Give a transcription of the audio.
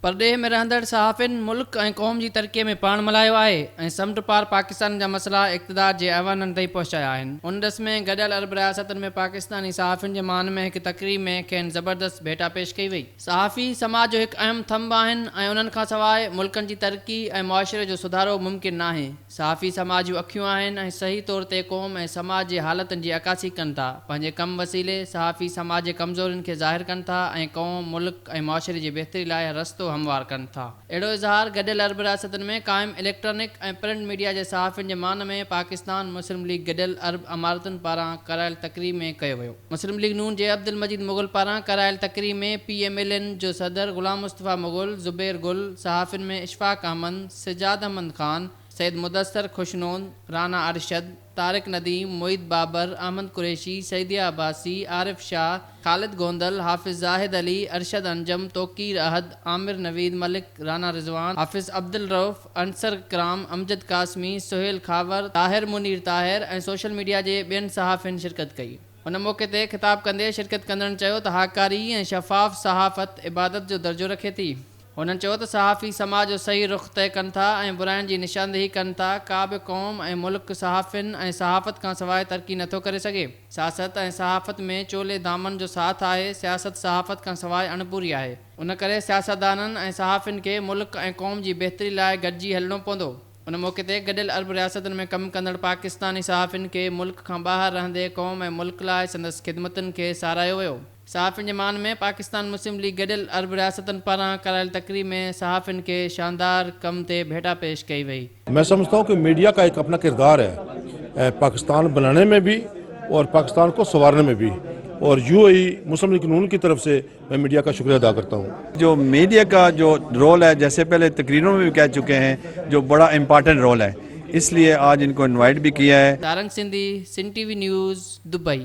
پرڏيهه ۾ رهندڙ صحافين ملڪ ۽ قوم جي ترقي ۾ پاڻ ملهايو آهي ۽ سمنڊ پار پاڪستان جا مسئلا اقتدار جي ايوانن تائين پهچايا آهن. ان ڏس ۾ گڏيل عرب رياستن ۾ پاڪستاني صحافين جي مان ۾ هڪ تقريب ۾ کين زبردست ڀيٽا پيش ڪئي وئي. صحافي سماج جو هڪ اهم ٿنڀ آهن ۽ انهن کانسواء ملڪن جي ترقي ۽ معاشري جو سڌارو ممڪن ناهي. صحافي سماج جون اکيون آهن ۽ صحيح طور تي قوم ۽ سماج جي حالتن جي عڪاسي ڪن ٿا. پنهنجي ڪم وسيلي صحافي سماج جي ڪمزورين کي ظاهر ڪن ٿا ۽ قوم، ملڪ ۽ معاشري جي بهتري لاء رستو هموار ڪن ٿا. اهڙو اظهار گڏيل عرب رياستن ۾ قائم اليڪٽرانڪ ۽ پرنٽ ميڊيا جي صحافين جي مان ۾ پاڪستان مسلم ليگ گڏيل عرب امارتن پاران ڪرايل تقريب ۾ ڪيو ويو. مسلم ليگ نون جي عبدالمجيد مغل پاران ڪرايل تقريب ۾ پي ايم ايل اين جو صدر غلام مصطفيٰ مغل، زبير گل، صحافين ۾ اشفاق احمد، سجاد احمد خان، سيد مدثر خوشنود، رانا ارشد، طارق نديم، معيد بابر، احمد قريشي، سعيديه عباسي، عارف شاهه، خالد گوندل، حافظ زاهد علي، ارشد انجم، توقير احد، عامر نويد ملڪ، رانا رضوان، حافظ عبدالرئوف، عنصر ڪرام، امجد قاسمي، سهيل خاور، طاهر منير طاهر ۽ سوشل ميڊيا جي ٻين صحافين شرڪت ڪئي. ان موقعي تي خطاب ڪندي شرڪت ڪندڙن چيو ته هاڪاري ۽ شفاف صحافت عبادت جو درجو رکي ٿي. هنن چيو ته صحافي سماج جو صحيح رخ طئي ڪن ٿا ۽ براين جي نشاندهي ڪن ٿا، ڪا به قوم ۽ ملڪ صحافين ۽ صحافت کانسواء ترقي نٿو ڪري سگهي. سياست ۽ صحافت ۾ چولي دامن جو ساٿ آهي، سياست صحافت کانسواء اڻپوري آهي. ان ڪري سياستدانن ۽ صحافين کي ملڪ ۽ قوم جي بهتري لاء گڏجي هلڻو پوندو. ان موقعي تي گڏيل عرب رياستن ۾ ڪم ڪندڙ پاڪستاني صحافين کي ملڪ کان ٻاهر رهندي قوم ۽ ملڪ لاء سندس خدمتن کي ساراهيو ويو. صحافين جي مان ۾ پاڪستان مسلم ليگ گڏيل عرب رياستن پاران ڪرايل تقريب ۾ صحافين کي شاندار ڪم تي ڀيٽا پيش ڪئي وئي. मैं समझता हूँ कि मीडिया का एक अपना किरदार है पाकिस्तान बनाने में भी और पाकिस्तान को संवारने में भी और यूएई मुस्लिम लीग नून की तरफ से मैं मीडिया का शुक्रिया अदा करता हूँ। जो मीडिया का जो रोल है, जैसे पहले तकरीरों में भी कह चुके हैं, जो बड़ा इम्पॉर्टेंट रोल है, इसलिए आज इनको इनवाइट भी किया है। Sarang Sindhi, Sindh T V news, Dubai.